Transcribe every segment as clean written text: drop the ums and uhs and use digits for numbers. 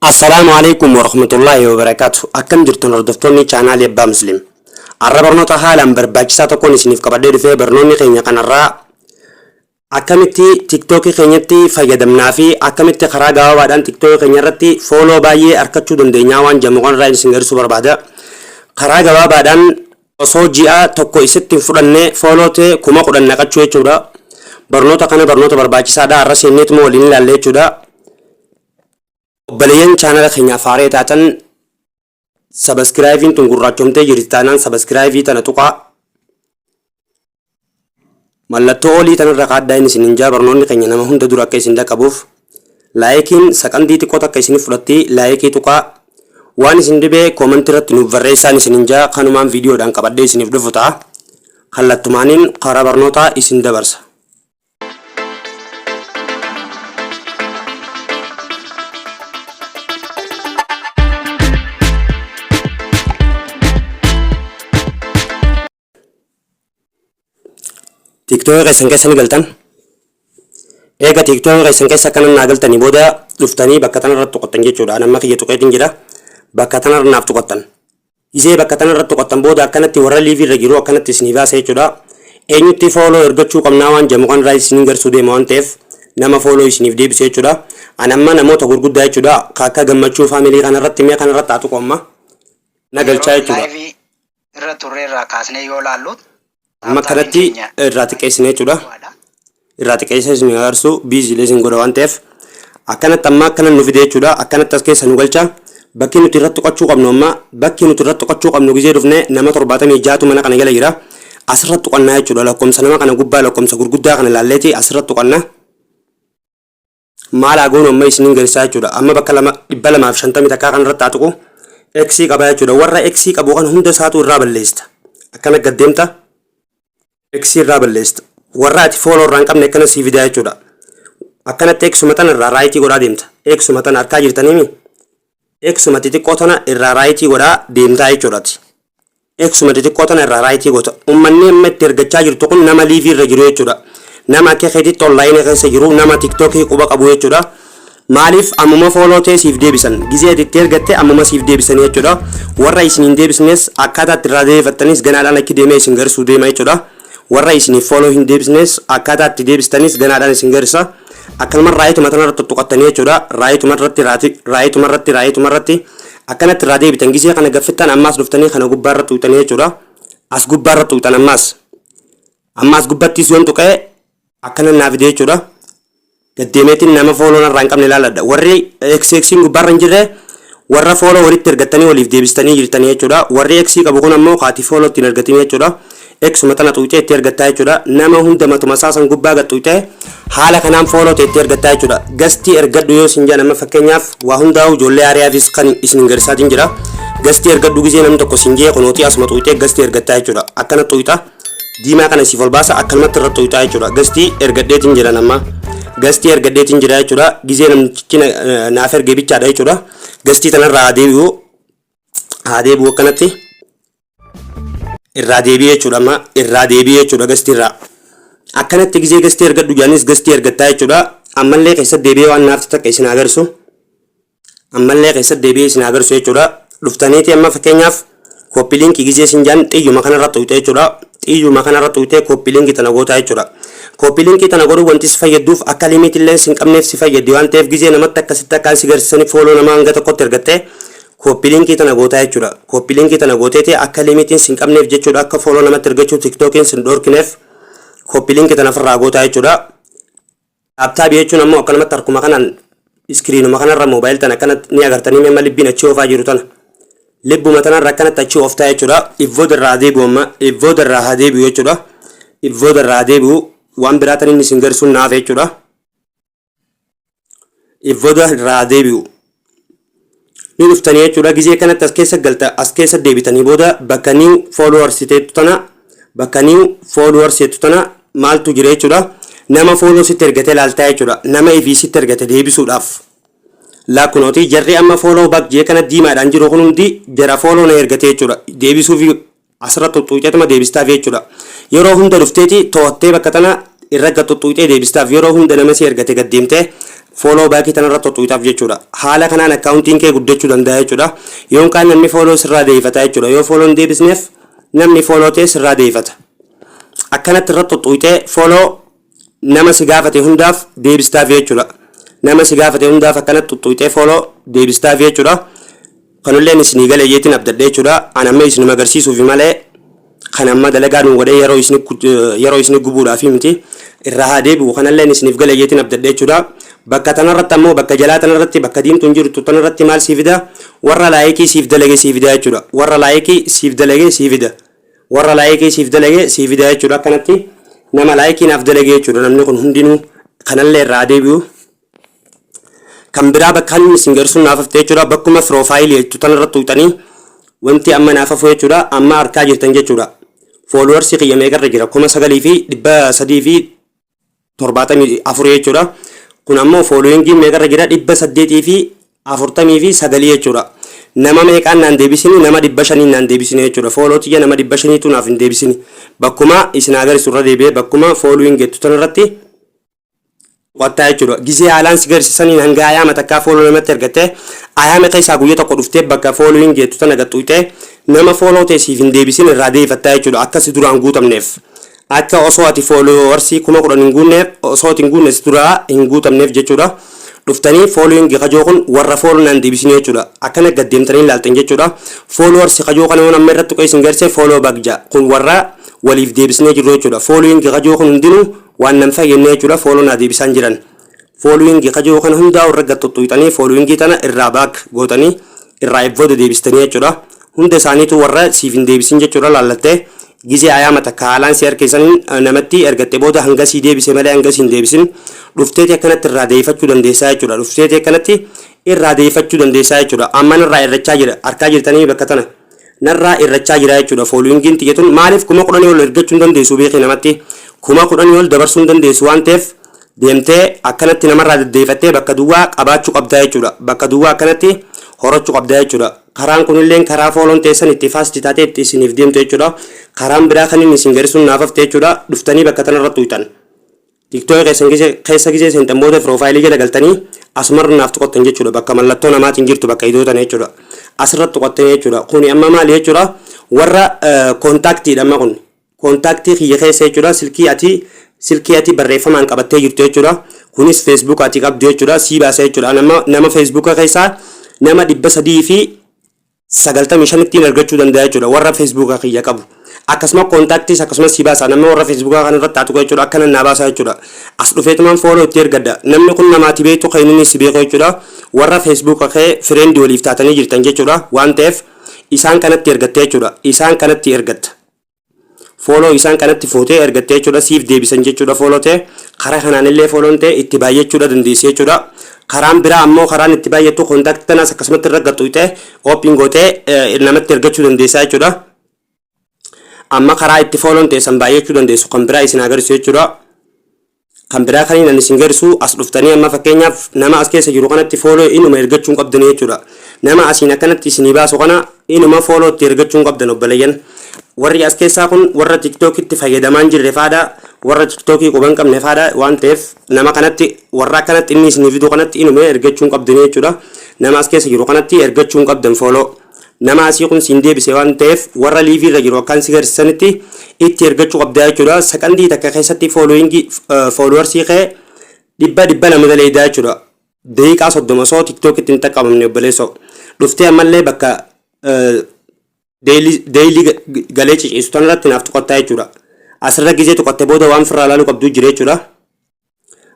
Assalaamu Aleykum Warahmatullaahi Wabarakaatuh Akkam jirtan hordoftoonni chaanaalii Abbaa Muslim. Har'a barnoota haalaan barbaachisaa tokkoon isiniif qabadhee dhufee barnoonni keenya kanarraa akkamitti tiktookii keenyatti fayyadamnaa fi akkamitti karaa gabaabaadhaan tiktookii keenya irratti fooloo baay'ee argachuu dandeenyaa waan jedhamu kanarraa isin garsiisuu barbaada. Karaa gabaabaadhaan osoo ji'a tokko isitti hin fudhanne fooloo tee 10,000 naqachuu jechuudha. Barnoota kana barnoota barbaachisaadha. Har'a seenneetuma waliin ilaalla jechuudha. Obboleeyyan chaanala keenyaaf haaree taatan sabaskiraayiviin tun gurraachomtee jirti taanaan sabaskiraayivii tana tuqaa. Mallattoo olii tanarra kaaddaa inni isinin jaa barnoonni keenya nama hunda dura akka isin dhaqqabuuf laayikiin saqandii xiqqoo takka isinif fudhatti laayikii tuqaa. Waan isin dhibee koomantii irratti nuuf barreessaan isinin jaa kanumaan viidiyoodhaan qabadhee isiniif dhufu ta'a. Kallattumaaniin karaa barnootaa isin dabarsa. Tiiktookii keessan keessa ni galtan. Eega tiiktookii keessan keessa akkana naa galtanii booda dhuftanii bakka tanarra tuqattan jechuudha. An amma kiyya tuqeetiin jira. Bakka tanarra naaf tuqattan. Gizee bakka tanarra tuqattan booda akkanatti warra liivii irra jiru akkanatti isinii baasa jechuudha. Eenyutti fooloo ergachuu qabnaa waan jedhamu kan irraa isiniin garsuu deema waan ta'eef nama fooloo isiniif deebisu jechuudha. An amma namoota gurguddaa jechuudha. Ka akka gammachuu faamilii kanarratti mee kanarratti haa tuqu amma na Yeroo galchaa jechuudha. live irra turre irraa kaasnee yoo laallu Amma taaptaappiin akkanatti keenya irraa xiqqeessine jechuudha. duwwaadha. Irraa xiqqeessee isin agarsiisu biiziilee isin godha waan ta'eef akkanatti amma akkana nu fide jechuudha. Akkanatti as keessa nu galcha. Bakki nuti irratti tuqachuu qabnu amma bakki nuti irratti tuqachuu qabnu gizee dhufne nama 76tu mana kana jala jira. Asirratti tuqannaa jechuudha. Lakkoomsa nama kana gubbaa lakkoomsa gurguddaa kana ilaalleeti asirratti tuqanna. Maal haa goonu amma isiniin garsiisaa jechuudha. Amma bakka lama 251 kan irratti haa tuqu. X qaba jechuudha. Warra X qabu kan hunda isaatu irraa balleessita. Akkana gad deemta. X irraa balleessita. Warra ati follow irraa hin qabne akkana sii fidaa jechuudha. Akkanatti X tana irraa raayitii godhaa deemta. X tana harkaa jirtaniimi. X xixiqqoo tana irraa raayitii godhaa deemtaa jechuudha ati. Eksuma xixiqqoo tana irraa raayitii goota. Ummanni amma itti ergachaa jirtu kun nama liivii irra jiru jechuudha. Nama akka keetitti onlaayinii keessa jiru, nama tiktookii quba qabu jechuudha. Maaliif ammuma fooloo ta'e siif deebisan. Gizee ati itti ergatte ammuma siif deebisanii jechuudha. Warra isin hin deebisnes akkaataa itti irraa deebifattanis ganaadhaan akki deemee isin garsuu deema jechuudha. Warra isiniif fooloo hin deebisnes akkaataa itti deebistanis ganaadhaan isin garsa. Akkanuma raayituma tanarra tuttuqattanii jechuudha. Raayituma irratti raayituma irratti raayituma irratti akkanatti irraa deebitan gisee kana gaffittan ammaas dhuftanii kana gubbaa irra tuqxanii jechuudha. As gubbaa irra tuqxan ammaas. Ammaas gubbattis yoon tuqee akkana naa fide jechuudha. Gaddeemeetiin nama fooloo narraa hin qabne ilaaladha. Warri XX'n gubbaarra hin jirre warra fooloo walitti ergattanii waliif deebistanii jirtanii jechuudha. Warri X qabu kun ammoo kaati fooloo ittiin ergatanii jechuudha. Xuma tana xuuxee itti ergattaa jechuudha. Nama hunda matuma isaa san gubbaa gad xuuxee haala kanaan fooloo ta'e itti ergattaa jechuudha. Gastii ergadhu yoo isin jedhan amma fakkeenyaaf waa hundaa'u ijoollee haariyaafis kan isin hin garsaatiin jira. Gastii ergadhu gisee namni tokko isin jee kunootii asuma xuuxee gastii ergattaa jechuudha. Akkana xuuxa. Diimaa kana siif ol baasa akkanumatti irra xuuxaa jechuudha. Gastii ergadheetiin jira nama. Gastii ergadheetiin jira jechuudha. Gizee namtichi naaf ergee bichaadha jechuudha. Gastii tanarraa haa deebi'u. Haa deebi'u akkanatti. Irraa deebi'ee jechuudha amma irraa deebi'ee jechuudha gastii irraa. Akkanatti gizee gastii ergadhu jedhanis gastii ergattaa jechuudha. Ammallee keessatti deebi'ee waan naaf takka isin agarsiisu. Ammallee keessatti deebi'ee isin agarsiisu jechuudha. Dhuftaniiti amma fakkeenyaaf koppii liinkii gizee isin jedhan xiyyuma kanarra xuqxe jechuudha. Xiyyuma kanarra xuqxee koppii liinkii tana gootaa jechuudha. Koppii liinkii tana godhuu wanti si fayyadduuf akka limiit illee sin qabneef si fayyaddi waan ta'eef gizee namatti akkasitti akkaan si garsiisanii fooloo namaa hanga tokkotti ergattee koppii liinkii tana gootaa jechuudha. Koppii liinkii tana gooteeti akka limiitiin sin qabneef jechuudha akka fooloo namatti ergachuu tiktookiin sin dhorkineef koppii liinkii tana ofirraa gootaa jechuudha. Taaptaabii jechuun ammoo akkanumatti harkuma kanaan iskiriinuma kanarra moobaayil tana akkanatti ni agartanii amma libbiin achii oofaa jiru tana. Libbuma tanarra akkanatti achii ooftaa jechuudha. Ivvooda irraa haa deebi'u amma ivvooda irraa haa deebi'u jechuudha. Ivvooda irraa haa deebi'u waan biraa tan inni isin garsuun naaf jechuudha. Ivvooda irraa haa deebi'u. Ni dhuftanii jechuudha. Gizee kanatti as keessa galta as keessa deebitanii booda bakka new followers teettu tana bakka new followers jettu tana maaltu jira jechuudha. Nama follow sitti ergate laaltaa jechuudha. Nama ifii sitti ergate deebisuudhaaf. Laa kunooti jarri amma follow back jee kana diimaadhaan jiru kun hundi jara follow na ergate jechuudha. Deebisuuf asirra xuxxuuxeetuma deebistaaf jechuudha. Yeroo hunda dhufteeti to'attee bakka tana irra gad xuxxuuxee deebistaaf yeroo hunda nama si ergate gad deemtee Follow back tanarra tuttuqxaaf jechuudha. Haala kanaan akkaawuntiin kee guddachuu danda'a jechuudha. Yookaan namni follow sirraa deebifata jechuudha. Yoo follow hin deebisneef, namni follow ta'e sirraa deebifata. Akkanatti irra tuttuqxee follow nama si gaafate hundaaf deebistaaf jechuudha. Nama si gaafate hundaaf akkanatti tuttuqxee follow deebistaaf jechuudha. Kanulleen isinii galee jeetiin abdadhe jechuudha. An amma isinuma agarsiisuufi malee kan amma dalagaa nu godhee yeroo isini gubuudhaaf miti. Irraa haa deebi'u. Kanalleen isiniif galee jeetiin abdadhe jechuudha. Bakka tanarratti ammoo, bakka jalaa tanarratti, bakka diimtuun jirtu tanarratti maal sii fida? Warra like siif dalage sii fida jechuudha. Warra like siif dalage sii fida. Warra like siif dalage sii fida jechuudha. Akkanatti nama like naaf dalage jechuudha. Namni kun hundinuu kanallee irraa haa deebi'u. Kan biraa bakka inni isin garsuun naaf hafte jechuudha. Bakkuma profile jettu tanarratti tuqxanii wanti amma naaf hafu jechuudha. Amma harkaa jirtan jechuudha. Followers kiyya meeqarra jira? 9374 jechuudha. Kun ammoo followingiin meeqarra jira? 849 jechuudha. Nama meeqaan naan deebisini? Nama 500n naan deebisini jechuudha. Follow tiyya nama 500tu naaf hin deebisini. Bakkuma isin agarsiisu irra deebi'ee bakkuma following jettu tanarratti qo'attaa jechuudha. Gizee haalaan si garsiisaniin hanga ayaama takkaa follow namatti ergattee, ayaama keessaa guyyaa tokko dhuftee bakka following jettu tana gaxxuutee nama follow ta'e siif hin deebisin irraa deebifattaa jechuudha. Akka si duraan guutamneef. Akka osoo ati followers 10,000 hin guunneef, osoo ati hin guunne si duraa hin guutamneef jechuudha. Dhuftanii following kajoo kun warra follow naan deebisin jechuudha. Akkana gad deemtanii ilaaltan jechuudha. Followers kajoo kana amma irratti tuqee isin garsiise, follow back ja'a. Kun warra waliif deebisnee jirru jechuudha. Following kajoo kun hundinuu waan nan fayyadne jechuudha. Follow naa deebisaan jiran. Following kajoo kana hundaa irra gad tuttuqxanii following tana irraa back gootanii irraa ebbooda deebistanii jechuudha. Hunda isaaniitu warra siif hin deebisin jechuudha. Laallattee gizee ayaama takka haalaan si harkeessan namatti ergatte booda hanga sii deebise malee hanga si hin deebisin dhufteeti akkanatti irraa deebifachuu dandeessaa jechuudha. Dhufteeti akkanatti irraa deebifachuu dandeessaa jechuudha. Amma narraa irrachaa jira, harkaa jirtanii, bakka tana narraa irrachaa jira jechuudha. Followingiin tiyyatun maaliif 10,000 ol ergachuu hin dandeessu? Beekii, namatti 10,000 ol dabarsuu hin dandeessu waan ta'eef deemtee akkanatti namarraa deddeefattee bakka duwwaa qabaachuu qabdaa jechuudha. Bakka duwwaa akkanatti horachuu qabdaa jechuudha. Karaan kunilleen karaa follown teessan itti fast taatee itti isiniif deemtu jechuudha. Karaan biraa kan inni isin garisuun naaf hafte jechuudha. Dhuftanii bakka tanarratti uytan. TikTok keessan keessa gisee seentan booda profile jala galtanii asumarra naaf tuqattan jechuudha. Bakka mallattoo namaatiin jirtu, bakka iddoo tana jechuudha. Asirratti tuqattan jechuudha. Kuni amma maali jechuudha? Warra contactiidha amma kun. Contact kiyya keessa jechuudha. Silkii ati barreeffamaan qabattee jirtu jechuudha. Kunis Facebook ati qabdu jechuudha. Sii baasa jechuudha. Nama Facebook keessaa nama 395ttiin argachuu danda'a jechuudha. Warra Facebook kiyya qabu. Akkasuma contactiis akkasumas sii baasa. Nama warra Facebook kana irratti haa tuqu jechuudha. Akkana naa baasa jechuudha. As dhufeetumaan follow itti ergadda. Namni kun namaati beektu kan inni si beeku jechuudha. Warra Facebook kee friend waliif taatanii jirtan jechuudha. Waan ta'eef isaan kanatti ergatte jechuudha. Isaan kanatti ergatta. Follow isaan kanatti fuutee ergattee jechuudha, siif deebisan jechuudha. Follow ta'e karaa kanaan illee follown ta'e itti baay'achuudha dandeessi jechuudha. Karaan biraa ammoo karaan itti baay'attu contact tanaas akkasumatti irra gaxxuutee open gootee namatti ergachuu dandeessaa jechuudha. Amma karaa itti follown ta'e san baay'achuu dandeessu kan biraa isin agarsiisu jechuudha. Kan biraa kan inni isin garsiisu, as dhuftanii amma fakkeenyaaf nama as keessa jiru kanatti follow inuma ergachuu hin qabdanii jechuudha. Nama asiin akkanatti isinii baasu kana inuma follow itti ergachuu hin qabdan, obboleeyyan. Warri as keessaa kun warra TikTokitti fayyadamaa hin jirre faadha, warra TikTokii quban hin qabne faadha. Waan ta'eef nama kanatti, warra akkanatti inni isinii fidu kanatti inuma ergachuu hin qabdanii jechuudha. Nama as keessa jiru kanatti ergachuu hin qabdan follow. Nama asii kun siin deebise waan ta'eef warra live irra jiru akkaan si garsiisanitti itti ergachuu qabdaa jechuudha. Sakandii takka keessatti following followers kee 200 daleedaa jechuudha. Daqiiqaa 30 osoo TikTokitti hin xaqqabamne, obboleessoo. Dhuftee ammallee bakka daily galee ciciisu tanarratti naaf tuqattaa jechuudha. Asirra gizee tuqatte booda waan firraa ilaaluu qabdu jira jechuudha.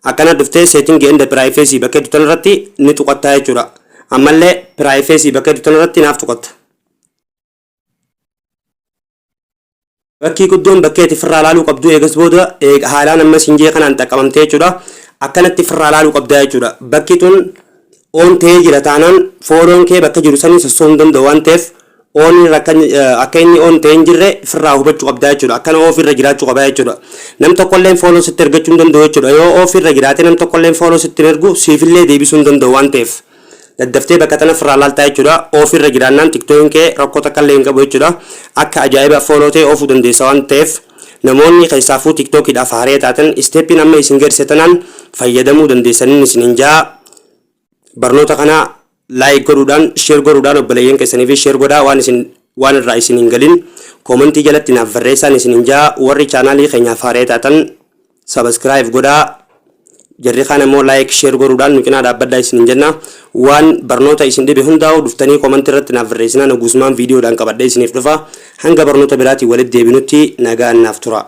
Akkana dhuftee setting and privacy bakka hedduu tanarratti ni tuqattaa jechuudha. Ammallee privacy bakka hedduu tanarratti naaf tuqatta. Bakkii guddoon bakkee itti firraa ilaaluu qabdu eegas booda haalaan amma sinjee kanaan xaqqabamtee jechuudha. Akkanatti firraa ilaaluu qabdaa jechuudha. Bakki tun on ta'ee jira taanaan follown kee bakka jiru sanii sossoo'uu hin danda'u. Waan ta'eef on akka inni on ta'ee hin jirre firraa hubachuu qabdaa jechuudha. Akkana off irra jiraachuu qabaa jechuudha. Nam tokkolleen follow sitti ergachuu hin danda'u jechuudha. Yoo off irra jiraate nam tokkolleen follow sitti hin ergu, siifillee deebisuu hin danda'u. Waan ta'eef daddaftee bakka tana firraa laaltaa jechuudha. Off irra jiraannaan TikTokiin kee rakkoo takka illee hin qabu jechuudha. Akka ajaa'iba follow ta'e oofuu dandeessa. Waan ta'eef namoonni keessaafuu TikTokiidhaaf haaree taatan stepiin amma isin garsiise tanaan Fayyadamuu dandeessaniin isiniin jaa. Barnoota kana like godhuudhaan, share godhuudhaan, obboleeyyan keessanii fi share godhaa. Waan isin waan irraa isin hin galin koomantii jalatti naaf barreessaan isiniin jaa. Warri chaanaalii keenyaaf haaree taatan subscribe godhaa, jarri kaan immoo like, share godhuudhaan nu cinaa dhaabbadhaa isiniin jenna. Waan barnoota isin dhibe hundaa'u dhuftanii koomantii irratti naaf barreessinaa, guutumaan viidiyoodhaan qabadhee isiniif dhufa. Hanga barnoota biraatiin walitti deebinutti nagaan naaf tura.